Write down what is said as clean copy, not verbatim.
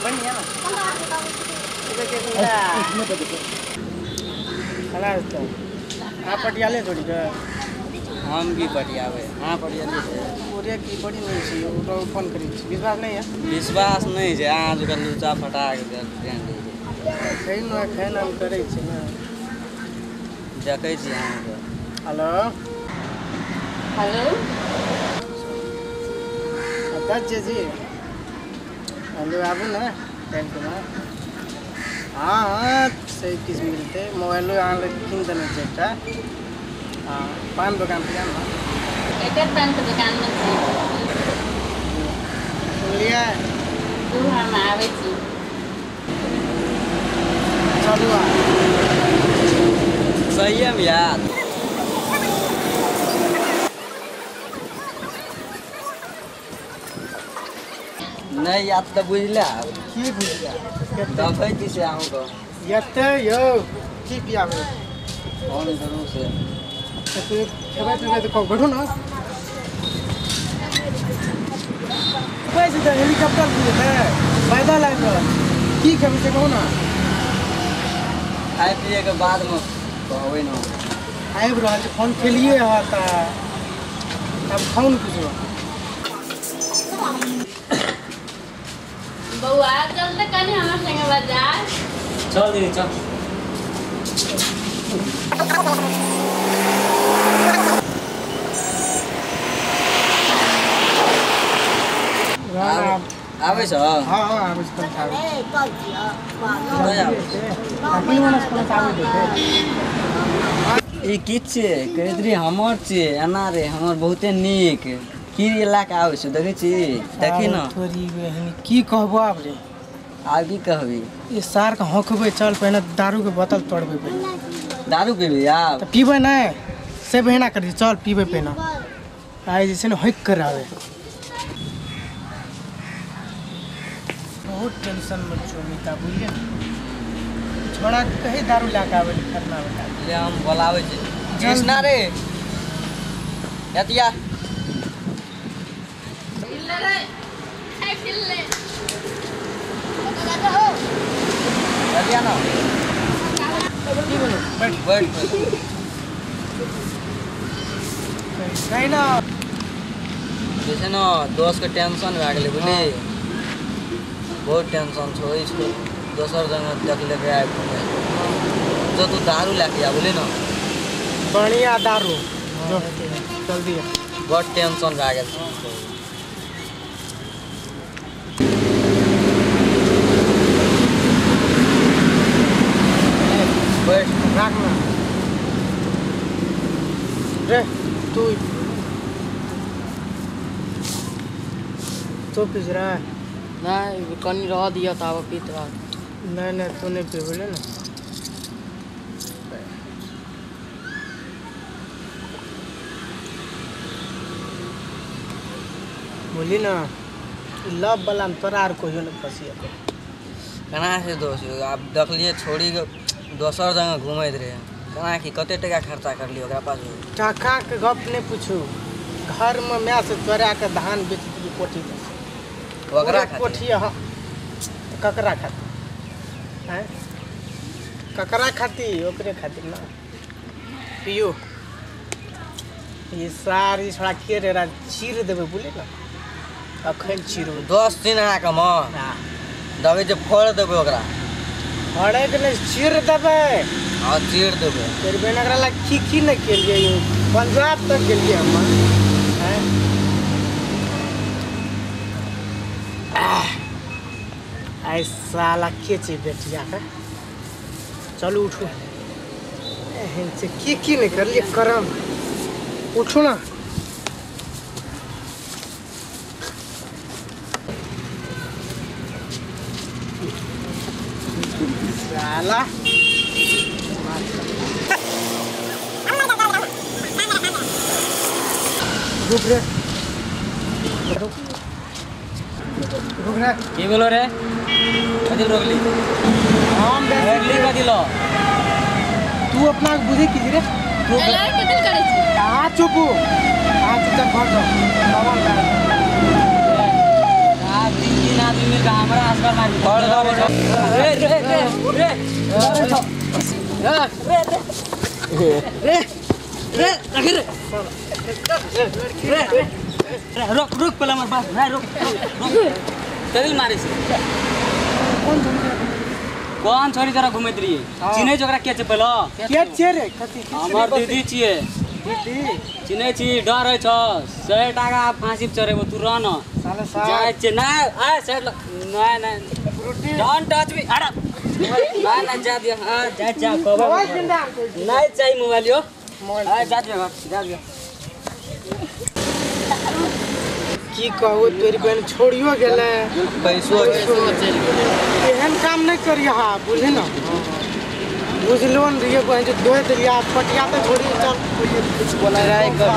बढ़िया खलास तो आप पटियाले थोड़ी का हम भी पटियावे। हाँ पटियाले पूरे की बड़ी नहीं छी ओ फोन करी छी। विश्वास नहीं है? विश्वास नहीं छै। अहाँ जकर लुचा फटा के गर्लफ्रेंड है खैन न खैन हम करै छी ना देखै छी अहाँ के। हेलो हेलो कतऽ छियै जी? हेलो आबू ना टाइम पर। हाँ हाँ सही किछु मिलतै। मोबाइलो अहाँ लग कीन देने छै एकटा। हाँ पान दोकान पर जायब ना। एकर पान के दुकान में छी। सुनलियै? तू हम आबै छी। चलू आ सही में यार। नहीं याद तो बुझले की बुझले देखै छी से अहूँ के एते यौ की पियाबै फोन करू से खेबै पीबै तऽ कहू बैठू ना। पैसे तऽ हेलीकॉप्टर बुझेतै पैदल आबि रहल की खेबै से कहू ना। खाय पिए के बाद में कहबै ना। आबि रहल छै फोन केलिए हँ तऽ तब खाउ ने किछो। बौआ चल तऽ कनि हमर संगे बाजार। चल दीदी चल। आबै छ? हाँ हाँ आबै छै। ई की छियै? कहैत रही हमर छियै एना रे हमर बहुते नीक की लए कऽ आबै छै देखै छी देखी न। तोरी बहिन की कहबो आब रे। आब की कहबी? ई सार के हौंकबै चल पहिने दारू के बोतल तोड़बै पहिने। दारू पीबी आब? तऽ पीबै नहि से बहिना करी चल पीबै पहिने। आइ जे छै ने हौंकि कर आबै। बहुत टेंशन में छौ मीता बुझलियै ने। छोड़ा के कही दारू लए कऽ आबै खतना बता ले हम बोलाबै छी। कृष्णा रे एतिया एतिया ना बैठ बैठ नहीं ना जे छै ने दोस्त के टेंशन भए गेलै बुझली। बहुत टेंशन छौ इसको दोसर जगह देख लेके आबि जो तू दारू लए के आ बुझली ना। बढ़िया दारू जो जल्दी। बहुत टेंशन भए गेल छै। बैठ राख ना रे तू तो पीस रहा है। नहीं कनी रह दिया था वो पीत रहा। नहीं नहीं तू नहीं पी बोले ना। बोली ना लव वाला में तोरा आर कहियो नहीं फसिया। केना छै दोस्त आब देखलियै छोड़ी के दोसर जगह घूमैत रहे केना की कते टका खर्चा करलियै ओकरा पास। टका के गप नहीं पूछू। घर में my से चोरा के धान बेच दिली कोठी में। ओकरा खातिर कोठी। हाँ ककरा खातिर? हैं ककरा खातिर? ओकरे खातिर ना। पियो ये सारी छोड़ा के रे चीर देबै बुझली ना। अखन चीरू 10 दिन अहाँके म देबै जे फोड़ देबै ओकरा। फोड़े के नहीं चीर देबै। हाँ चीर देबै। तेरे बहन एकरा ला की की नहीं केलियै पंजाब तक गेलियै हम। हैं आई साला के छै बेटिया के। चलू उठू। एहन से की की नहीं करलियै करम। उठू ना। साला रुक रे रुक रुक रे। की बोलो रे? कथी रोकली? हम रोकली कथी लो? तू अपना बुझे की रे? तू कथी करै छी? आ चुप आ चुपचाप घर जाओ। बाबा आदमी मिल के हमरा असगर मार रे रे रे रे रे रे रे रे रे रे रुक रुक पहले हमर बात नहीं रुक रुक तेल मारे से कौन छोरी जरा घुमैत रहिए चिन्है छै ओकरा के छै पहले के छियै रे कथी हमर दीदी छियै दीदी चिन्है छी डर होइ छ 100 टाका फांसी पर चढ़ेबो तू रह न जाइ छियै नहि आय साइड नहि नहि don't touch me अरे नहि नहि जा दियो हां जा जा कहबो नहीं चाहिए मोबाइल यो आय जा दियो जा दियो की कहू तोरी बहन छोड़ियो गेलै पैसो चलि गेलै एहन काम नहीं करिए हाँ बुझे ना बुझलो न रहिए बहन जो धोए दिलिया पटिया तो छोड़ी चल कुछ बोला